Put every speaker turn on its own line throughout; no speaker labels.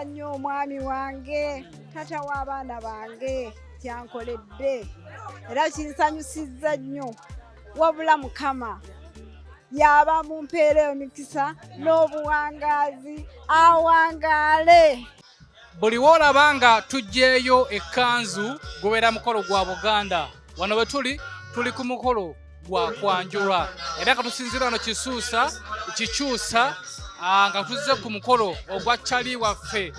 Nebaza nnyo omwami wange, taata w'abaana bange, kyankoledde era kinsanyusizza nnyo. Wabula Mukama yaba mumpeera emikisa n'obuwangaazi, awangaale.
Buli woolaba nga tuggyeeyo ekkanzu gubeera mukolo gwa Buganda. Wano we tuli, tuli ku mukolo gwa kwanjulwa era nga tusinziira wano kisuusa kikyusa nga tuzze ku mukolo ogwa Chali waffe,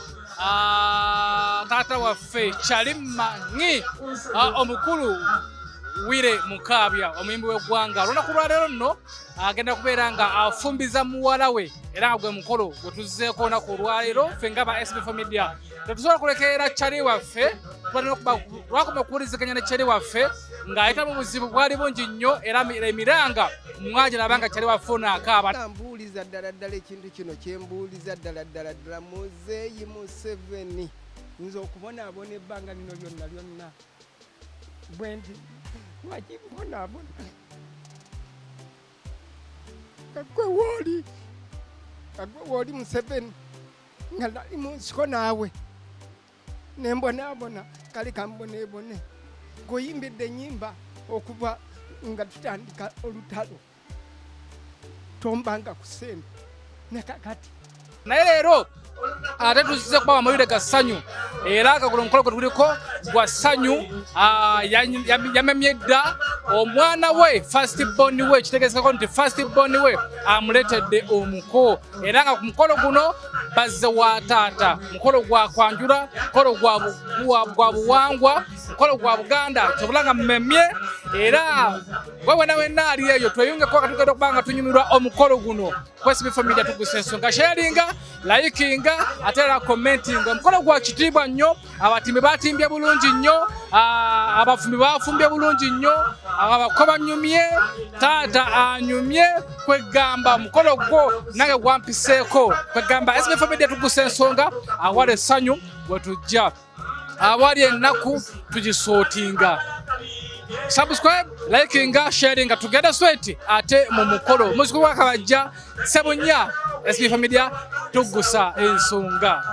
taata waffe Chali Mangi, omukulu Wire Mukaabya, omuyimbi w'eggwanga. Olunaku lwaleero nno agenda kubeera nga afumbiza muwala we, era nga gwe mukolo gwe tuzzeeko olunaku olwaleero. Ffe nga ba SB4 Media tetusobola kulekerera Chali waffe, lwakoma okuwuliziganya ne Chali waffe ng'ayita mu buzibu bwali bungi nnyo, era emiranga mwagiraba nga Chali waffe ono akaaba.
Mbuuliza ddala ddala ekintu kino kyembuuliza ddala ddala ddala Muzeeyi Museveni, nze okubonaabona ebbanga lino lyonna lyonna bwe nti lwaki mbonaabona? Gwe wooli, gwe wooli Museveni, nga nali mu nsiko naawe ne mbonaabona, kale kamboneebone. Ng'oyimbidde ennyimba okuva nga tutandika olutalo, tombanga ku ssente ne kakati.
Naye leero ate tuzze kuba amawulire ga ssanyu, era nga guno omukolo gwe tuliko gwa ssanyu. Yamemye dda omwana we first born we, kitegeezekako nti first born we amuleetedde omuko, era nga ku mukolo guno bazze wa taata. Mukolo gwa kwanjula, mukolo gwa buwangwa, mukolo gwa Buganda, kyobula nga mmemye. Era gwe wena wenna ali eyo tweyungeko nga tugenda okuba nga tunyumirwa omukolo guno. Ku SB4 Media tugusa ensonga, sharinga, likinga, ate era commentinga. Omukolo gwa kitiibwa nnyo, abatimbi batimbye bulungi nnyo, abafumbi bafumbye bulungi nnyo, abako banyumye, taata anyumye. Kwegamba omukolo gwo nange gwampiseeko. Kwegamba SB4 Media tugusa ensonga, awali essanyu wetujja, awali ennaku tugisootinga. Subscribe, likinga, sharinga, tugenda straight ate mu mukolo. Muzukulu wa Kabajja Sebunya, SB4 Media tugusa ensonga.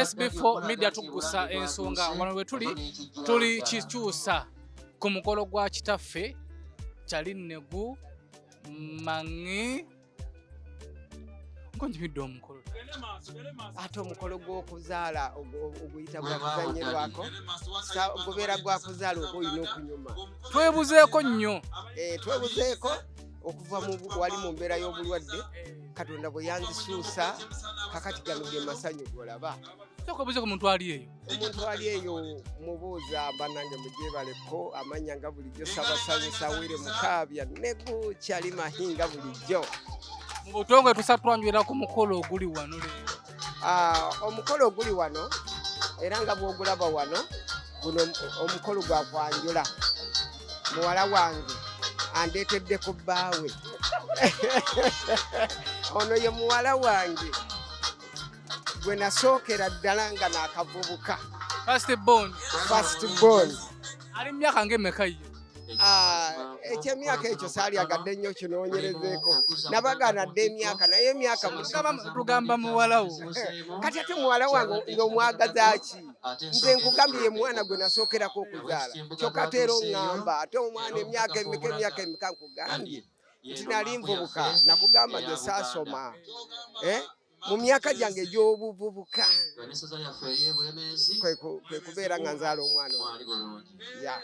SB4 Media tugusa ensonga. Wano we tuli, tuli kikyusa ku mukolo gwa kitaffe Kyalinnegu Mangi. Nkonjimidde omukolo.
Ate omukolo gw'okuzaala oguyita gwa kuzannyirwako, gubeera gwa kuzaala oba olina okunyuma.
Twebuzeeko nnyo.
Twebuzeeko okuva wali mu mbeera y'obulwadde, Katonda bwe yanzisuusa kakati gano ge masanyu golaba.
Sooka obuuze ku muntu ali eyo.
Omuntu ali eyo mubuuza, bannange mugyebaleko. Amannya nga bulijjo Ssabasanyusa Wire Mukaabya Negu Kyali Mahinga bulijjo.
Mu butongole tusa twanjulira ku mukolo oguli wano leero.
Omukolo oguli wano era nga bw'ogulaba wano, guno omukolo gwa kwanjula muwala wange andeetedde ku bbaawe. Ono ye muwala wange. Gwe nasookera ddala nga naakavubuka.
First born.
First born.
Ali mu myaka ng'emeka ye?
Ah, ekyemyaka ekyo saalyagadde nnyo kinoonyerezeeko, nabagaana dda emyaka, naye emyaka
tugamba muwala wo.
Kati ate muwala wange ng'omwagaza ki? Nze nkugambye ye mwana gwe nasookerako okuzaala, kyokka ate era oŋŋamba ate omwana emyaka emeka, emyaka emeka? Nkugambye nti nali nvubuka, nakugamba nze saasoma, eh? Mu myaka gyange egy'obuvubuka kwe kubeera nga nzaala omwana oyo. Ya.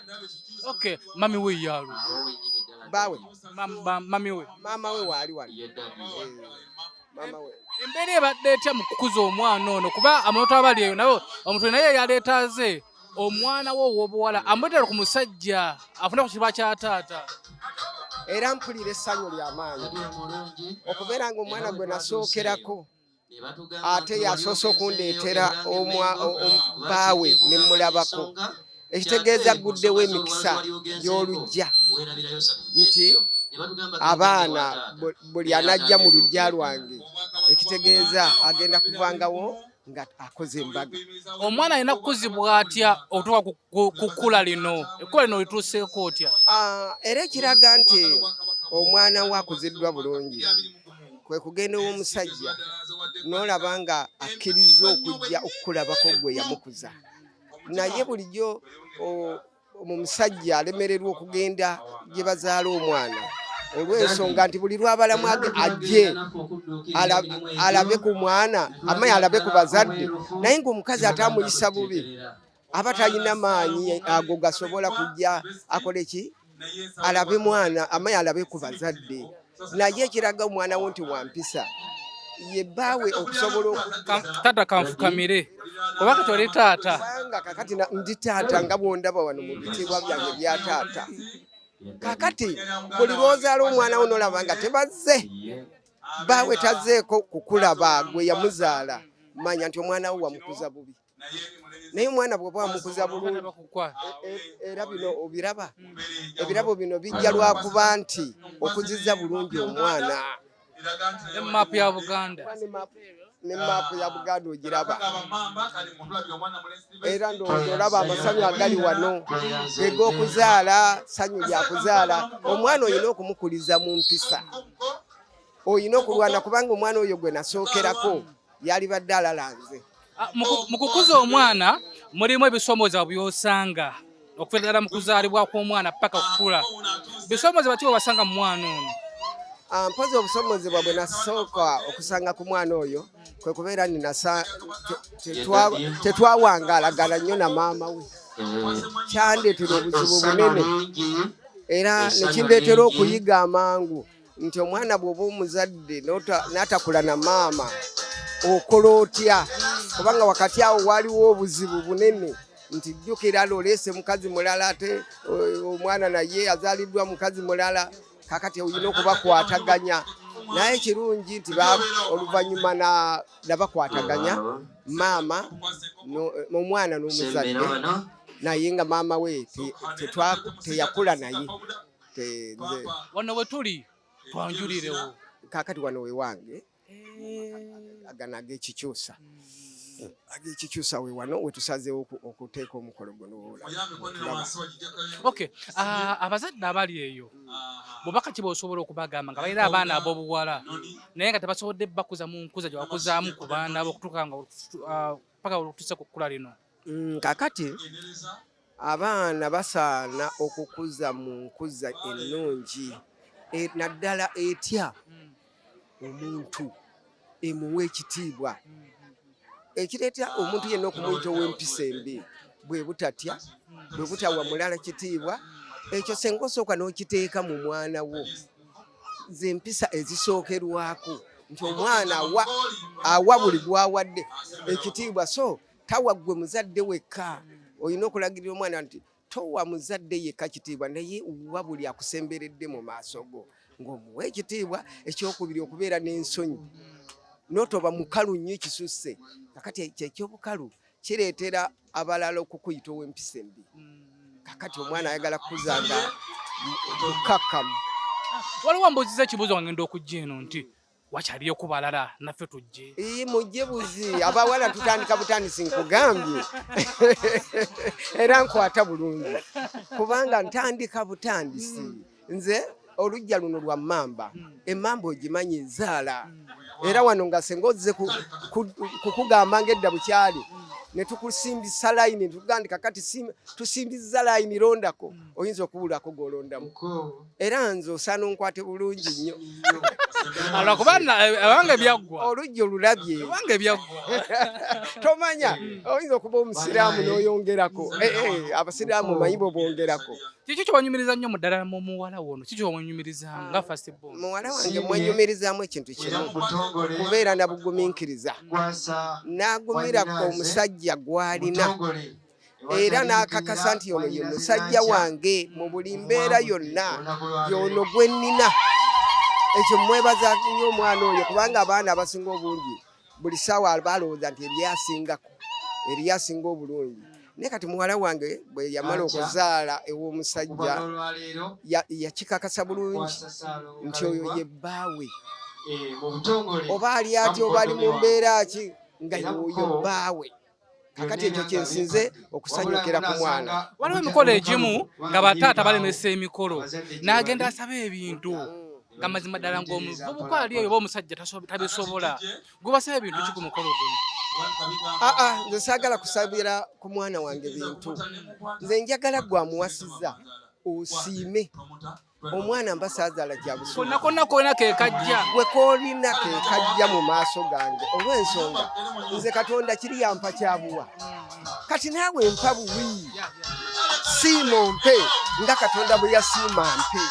Okay, mami we yaalu?
Baawe.
Mami we.
Maama we waali wano. Maama we.
Embeera ebadde etya mu kukuza omwana ono? Kuba amuntu abali eyo nabo omuntu naye yaleetaaze omwana we ow'obuwala amuleetera ku musajja afune ku kiba kya taata.
Era mpulira essanyu ly'amaanyi okubeera nga omwana gwe nasookerako ate yasoose okundeetera bbaawe ne mmulabako, ekitegeeza guddewo emikisa gy'oluggya nti abaana buli anajja mu luggya lwange, ekitegeeza agenda kuvangawo nga akoze embaga.
Omwana alina kukuzibwa atya okutuuka ku kkula lino? Ekkula lino lituuseeko otya?
Era ekiraga nti omwana we akuziddwa bulungi kwe kugenda ew'omusajja n'olaba nga akkiriza okujja okukulabako gwe yamukuza. Naye bulijjo omusajja alemererwa okugenda gye bazaala omwana olw'ensonga nti buli lwabalamu ajje alabe ku mwana, amaye alabe ku bazadde, naye ng'omukazi ate amuyisa bubi, aba talina maanyi ago gasobola kujja akole ki, alabe mwana, amaye alabe ku bazadde. Naye ekiraga omwana wo nti wampisa ye bbaawe okusobola
Taata, kanfukamire kuba kati oli taata.
Kubanga kakati ndi taata nga bw'ondaba wano mu bitiibwa byange bya taata. Kakati buli lw'ozaala omwana wo n'olaba nga tebazze, bbaawe tazzeeko kukulaba gwe yamuzaala, manya nti omwana wo wamukuza bubi. Naye omwana bw'oba wamukuza bulungi, era bino obiraba, ebirabo bino bijja lwakuba nti okuzizza bulungi omwana.
Ne maapu ya Buganda.
Ne maapu ya Buganda ogiraba, era ndowooza olaba amasanyu agali wano geg'okuzaala, ssanyu lya kuzaala omwana. Olina okumukuliza mu mpisa, olina okulwana, kubanga omwana oyo gwe nasookerako yalibadde alalanze.
Mu kukuza omwana mulimu ebisomooza by'osanga okuva ddala mu kuzaalibwa kw'omwana paka kukula. Bisoomooza baki bwebasanga mu mwana ono?
Mpozi obusoomozebwa bwe nasooka okusanga ku mwana oyo kwe kubeera ninasa tetwawangaalagana nnyo na maama we. Kyandeetera obuzibu bunene era nekindeetera okuyiga amangu nti omwana bw'oba omuzadde n'atakula na maama, okola otya? Kubanga wakati awo waliwo obuzibu bunene nti jjukira oleese mukazi mulala, ate omwana naye azaaliddwa mukazi mulala, kakati olina okubakwataganya. Naye kirungi nti oluvannyuma nabakwataganya maama omwana n'omuzadde, naye nga maama we teyakula naye.
Wano we tuli twanjulirewo.
Kakati wano wewange, agano ag'ekikyusa, ag'ekikyusa, we wano wetusazeewo okuteeka omukolo guno.
Okay, abazadde abali eyo, bubaka ki bw'osobola okubagamba nga balina abaana ab'obuwala naye nga tebasobodde bakuza mu nkuza gye bakuzaamu ku baana bo okutuuka nga paka olutuse ku kkula lino?
Kakati abaana basaana okukuza mu nkuza ennungi, naddala etya omuntu, emuwa ekitiibwa. Ekireeta omuntu yenna okumuyita ow'empisa embi bwe butatya, bwe butawa mulala kitiibwa. Ekyo senga osooka n'okiteeka mu mwana wo, ze mpisa ezisookerwako nti omwana awa buli gwawadde ekitiibwa, so tawa ggwe muzadde wekka. Olina okulagirira omwana nti towa muzadde yekka kitiibwa, naye wa buli akusemberedde mu maaso go ng'omuwa ekitiibwa. Ekyokubiri, okubeera n'ensonyi, n'otoba mukalu nnyo ekisusse. Kakati ekyo ekyobukalu kireetera abalala okukuyita ow'empisa embi. Kakati omwana ayagala kukuzanga mukkakkamu.
Waliwo mbuuziza ekibuuzo nga ngenda okujja eno nti Wakyaliyo ku balala naffe tujje.
Ii, mujje buzi abawala tutandika butandisi nkugambye era nkwata bulungi kubanga ntandika butandisi. Nze olujja luno lwa mmamba, emmamba ogimanyi ezaala, era wano nga senga ozze kukugamba ng'edda bukyali ne tukusimbisa layini, tugandika kati tusimbizza layini londako, oyinza okubulako gw'olondamu, era nze osaana onkwate bulungi nnyo.
Lwakuba abange byaggwa.
Olujja olulabye.
Abange byaggwa.
Tomanya, oyinza okuba omusiraamu n'oyongerako. Abasiraamu omanyi bwe bongerako.
Kiki kyewanyumiriza nnyo muddala mu muwala wono? Kiki kyewanyumirizaamu nga first born?
Muwala wange mwenyumirizaamu ekintu kimu, kubeera na bugumiikiriza, n'agumira omusajja gw'alina, era n'akakasa nti ono ye musajja wange mu buli mbeera yonna, y'ono gwe nnina. Ekyo mwebaza nnyo omwana oyo, kubanga abaana abasinga obungi buli ssaawa balowooza nti eryasingako, eryasinga obulungi. Naye kati muwala wange bwe yamala okuzaala ew'omusajja, yakikakasa bulungi nti oyo ye bbaawe, oba ali atya oba ali mu mbeera ki, nga y'oyo bbaawe. Kakati ekyo kyensinze okusanyukira ku mwana.
Waliwo emikolo egimu nga bataata balemesa emikolo, n'agenda asaba ebintu nga mazima ddala ng'omuvubuka ali eyo oba omusajja tabisobola. Gubasaba ebintu ki ku mukolo guno?
Aa, nze saagala kusabira ku mwana wange bintu. Nze njagala gwe amuwasizza osiime omwana, mba saazaala kya busuubuzi.
Konna konna konna ke kajja.
Gwe koolina ke kajja mu maaso gange, olw'ensonga nze Katonda kiri yampa kyabuwa, kati naawe mpa buwi, siima ompe nga Katonda bwe yasiima mpe.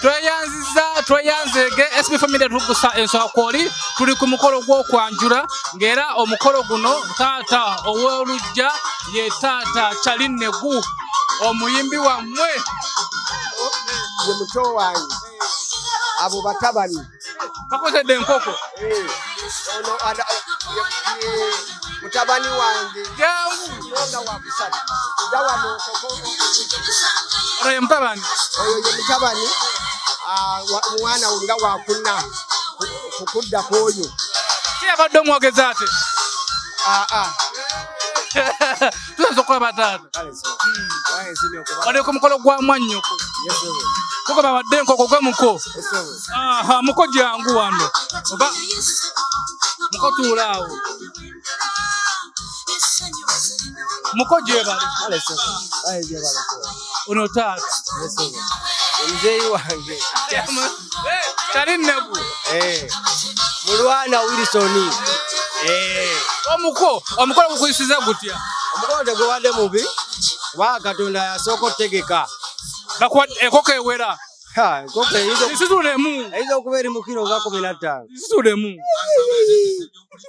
Tweyanziza, tweyanzeege. SB Family tugusa ensonga kwoli tuli ku mukolo gw'okwanjula, ng'era omukolo guno taata ow'olujja ye taata Kyalinnegu, omuyimbi wammwe.
Ye muto wange, abo batabani.
Bakozedde enkoko.
Ono ye mutabani wange.
Jangu.
Nga wakusatu jawano nkoko.
Ono ye mutabani.
Oyo ye mutabani, mwana nga wakuna kukudda kw'oyo.
Si yabadde omwogezi ate?
Aa.
Tuyinza okulaba taata wali ku mukolo gwa mwannyoko kuko babadde enkoko gwe muko. Aha, muko jangu wano, oba muko tuula awo. Muko gyebale. Ono taata.
Omuzeeyi wange.
Kyalinnegu.
Mulwana Wilson.
Omuko, omukolo gukuyisiza gutya?
Omukolo tegubadde mubi, kubanga Katonda yasooka otegeka.
Bakuwa enkoko ewera.
Ha, enkoko
Nsitulemu.
eyinza okuba eri mu kiro nga 15.
Nsitulemu.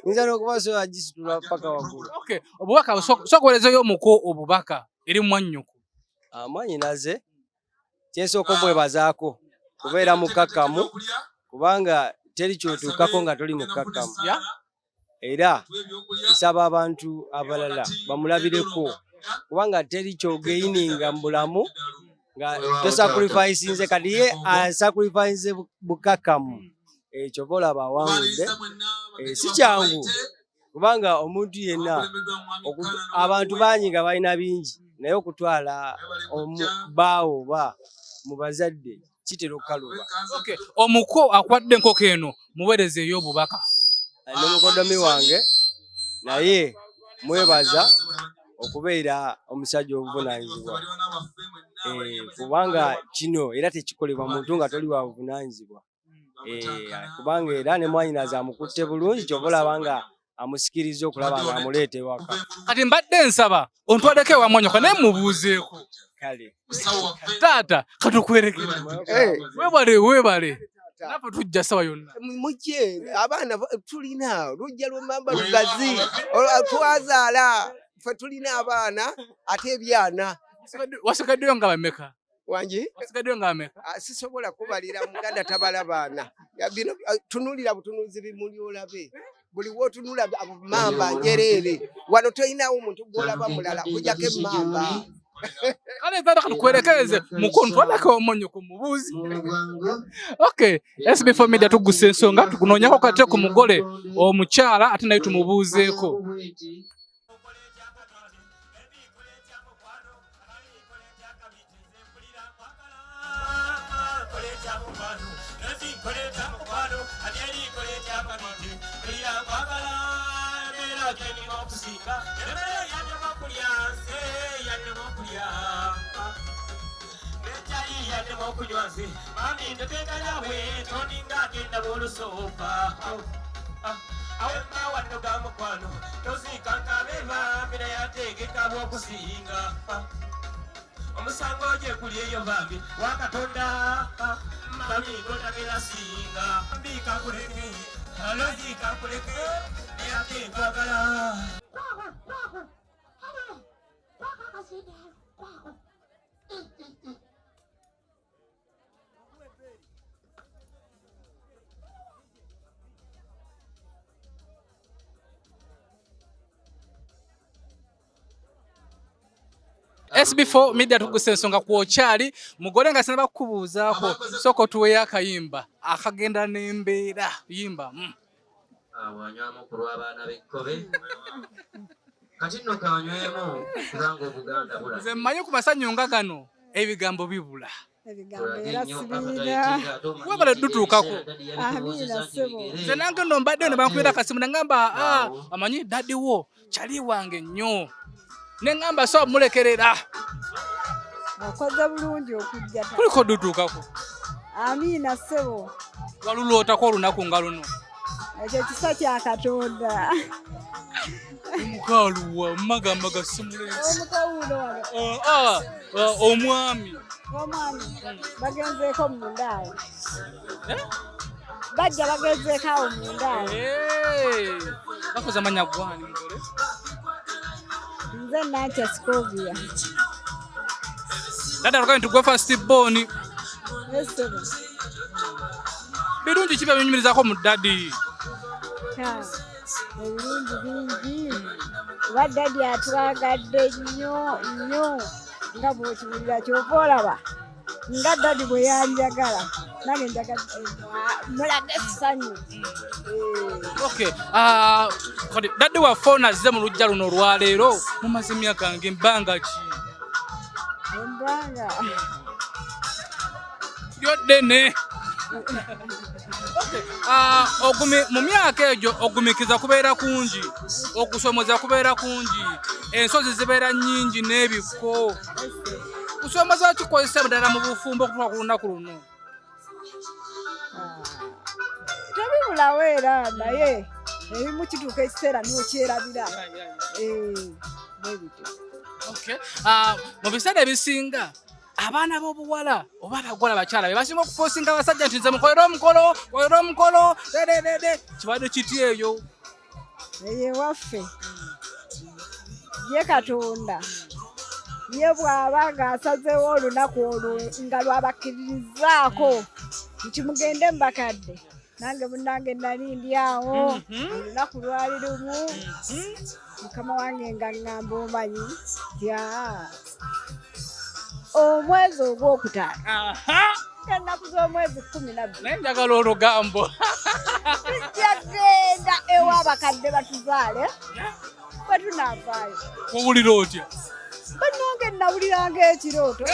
Yinza n'okuba sobola gisitula paka waggulu.
Okay, obubaka, sooka oweerezeyo omuko obubaka eri mwannyoko.
Mwannyinaze kyensooka omwebazaako kubeera mukkakkamu, kubanga teri kyotuukako nga toli mukkakkamu. Era nsaba abantu abalala bamulabireko, kubanga teri kyogeyininga mu bulamu nga tosacrificinze. Kati ye asacrificinze bukkakkamu, ekyo oba olaba awangudde. Si kyangu, kubanga omuntu yenna abantu bangi nga balina bingi, naye okutwala bbaawo oba mu bazadde kitera okukaluba.
Okay, omuko akwadde enkoko eno, muweerezeeyo obubaka.
Ne mukodomi wange naye mwebaza okubeera omusajja obuvunaanyizibwa, kubanga kino era tekikolebwa muntu nga toli wa buvunaanyizibwa. Kubanga era ne mwannyinaze amukutte bulungi, kyova olaba nga amusikiriza okulaba nga amuleeta ewaka.
Kati mbadde nsaba ontwaleko ewa mwannyoko naye mubuuzeeko.
Kale.
Taata, katukwerekere. Weebale, weebale, naffe tujja sawa yonna.
Mujje abaana, tulina lujja lw'emmamba lugazi, twazaala ffe, tulina abaana ate ebyana.
Wasigaddeyo nga bameka?
Wangi?
Wasigaddeyo nga bameka?
Sisobola kubalira, muganda tabala baana. Bino tunulira butunuzi bimuli olabe buli wotunula, abo mamba njereere. Wano tolinawo omuntu gwolaba mulala kujjako emmamba.
Kale tata katukuwerekereze mukono twalako omonyo ku mubuuzi. Okay, SB4 Media tugusa ensonga tukunoonyako kate ku mugole omukyala ate naye tumubuuzeeko.
Omusango gye guli eyo bambi wakatonda mami gotabera singa mbika kuleke alozika kuleke ate nkwagala.
SB4 Media tugusa ensonga kwokyali mugole nga sinaba kukubuuzaako sooka otuweeyo akayimba akagenda n'embeera yimba.
Wanywamu ku lw'abaana b'ekkobe kati nno kanywemu kubanga Obuganda bulala.
Nze mmanyi ku masanyu nga gano ebigambo bibula.
Ebigambo era sibiina.
Webale dutuukako.
Amiina ssebo.
Nze nange nno mbaddeyo ne bankubira akasimu ne ŋŋamba amanyi daddy wo kyali wange nnyo. Ne ŋŋamba so mulekerera.
Okoze bulungi okujja.
Kuliko dutuukako.
Amiina ssebo.
Walulootako olunaku nga luno.
Ekyo kisa kya Katonda.
Omukaluwa magamba gasimulenzi.
Omukawulo wano.
Omwami.
Omwami bagenzeeko munda awo. Bajja bagenzeeko awo munda awo.
Bakoze amanya gwani mugole?
Nze Nankya Scovia.
Dada tukaye tugwe first born.
Ssebo.
Birungi ki byenyumirizaako mu daddy?
Ebirungi bingi. Kuba daddy atwagadde nnyo nnyo nga bw'okiwulira ky'ova olaba nga daddy bwe yanjagala nange njagadde mulage essanyu.
Okay, kati daddy waffe ono azze mu luggya luno olwaleero mumaze emyaka nga ebbanga ki?
Ebbanga
lyo ddene. Mu myaka egyo ogumikiza kubeera kungi, okusomoza kubeera kungi, ensozi zibeera nnyingi n'ebikko. Kusomoza kikozesa ddala mu bufumbo okutuuka ku lunaku luno?
Tebibulawo era naye ebimu kituuka ekiseera n'okyerabira. Bwe bityo.
Okay. Mu biseera ebisinga abaana b'obuwala oba abagola abakyala be basinga okufosinga abasajja nti nze mukolere omukolo, kolere omukolo, dededede. Kibadde kiti eyo?
Eyo ewaffe ye Katonda ye bw'aba ng'asazeewo olunaku olwo nga lwabakkiririzzaako nti mugende mu bakadde, nange munnange nali ndi awo, olunaku lwali lumu, mukama wange nga ŋŋamba omanyi nti omwezi ogwokutaano ennaku z'omwezi 12.
Naye njagala olugambo.
Tujja genda ew'abakadde batuzaale bwe tunaavaayo.
Owulira otya?
Bannange nnawuliranga ekirooto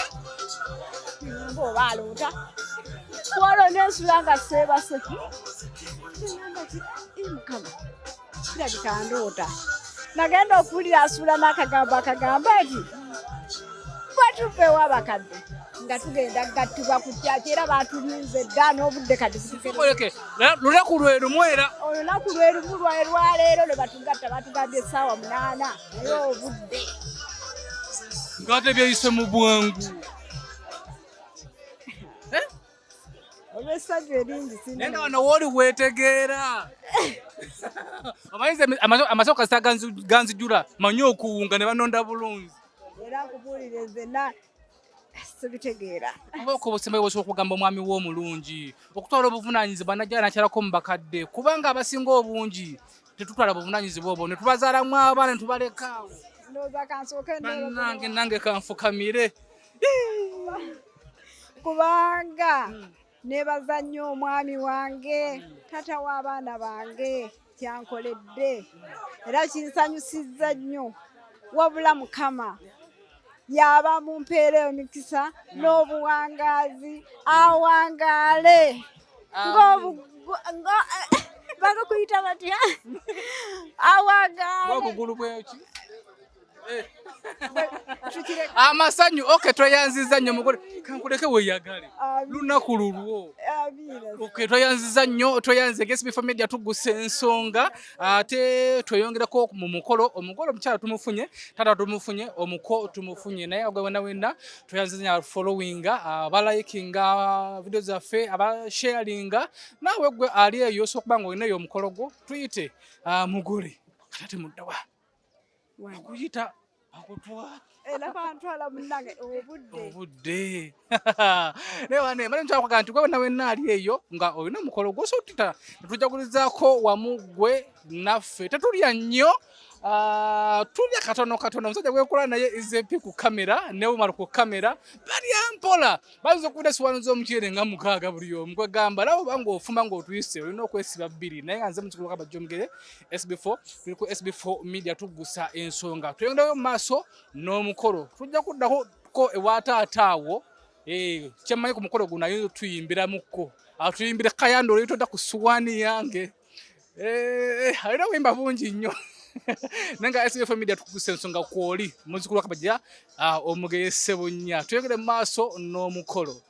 ngamba oba aloota waliwo n'ensula nga seebase. Ngamba ki, Mukama kirabika ndoota. Nagenda okuwulira asuula n'akagambo akagamba nti bwe tuva ew'abakadde nga tugenda kugattibwa ku kyaki era baatulinze dda n'obudde kati butukeera.
Lunaku lwe lumu era.
Olunaku lwe lumu lwaleero lwe batugatta, batugambye essaawa 8 naye obudde.
Ng'ate byeyise mu bwangu.
Olw'essanyu eringi sinna.
Naye nga wano w'oli weetegeera. Omanyi nze amasoko kasita ganzijula, manyi okuwunga ne banonda bulungi.
Era nkubuulire nze na sibitegeera.
Oba obusembe bw'osobola okugamba omwami wo omulungi okutwala obuvunaanyizibwa n'ajja n'akyalako mu bakadde, kubanga abasinga obungi tetutwala buvunaanyizibwa obwo ne tubazaalamu abaana ne tubaleka awo.
Ndowooza kansooke
Bannange nange kanfukamire.
Kubanga nebaza nnyo omwami wange, taata w'abaana bange, kyankoledde era kinsanyusizza nnyo. Wabula Mukama yaba mumpeera emikisa n'obuwangaazi, awangaale bakakuyita batya, awangaale
obugulu bweki amasanyu. Okay, tweyanziza nnyo mugole, kankuleke weeyagale, lunaku lulwo. Okay, tweyanziza nnyo, tweyanze SB4 Media, tugusa ensonga ate tweyongereko mu mukolo. Omugole omukyala tumufunye, taata tumufunye, omuko tumufunye, naye agwe wena wena tweyanziza nnyo followinga, abalikinga video zaffe, abasharinga. Naawe gwe ali eyo osobola okuba nga olina eyo omukolo gwo, tuyite. Mugole kati ate muddawa akuyita akutwala?
Era bantwala munnange, obudde.
Obudde naye wane male nkyakwaga nti gwe wena wenna ali eyo nga olina omukolo gwo osobola otuyita netujagulizaako wamu gwe naffe. Tetulya nnyo, tulya katono katono. Omusajja gwekola naye Izepi ku kamera ne Umar ku kamera balya mpola, bayinza okubuda esiwaano z'omuceere nga 6 buli omu. Kwegamba nawe oba ng'ofuma ng'otuyise olina okwesiba 2. Naye nga nze muzukulu Kabajja Omugere, SB4, tuli ku SB4 Media, tugusa ensonga, tweyongerayo mu maaso n'omukolo. Tujja kuddako ko ewa taata awo. Kyemmanyi ku mukolo guno ayinza otuyimbiramuko, atuyimbire kayanda oluyitodda ku suwaani yange. Alina obuyimba bungi nnyo. Naye nga SB4 Media tukugusa ensonga kwoli muzukulu wa Kabajja Omugere Ssebunya, tweyongere mu maaso n'omukolo.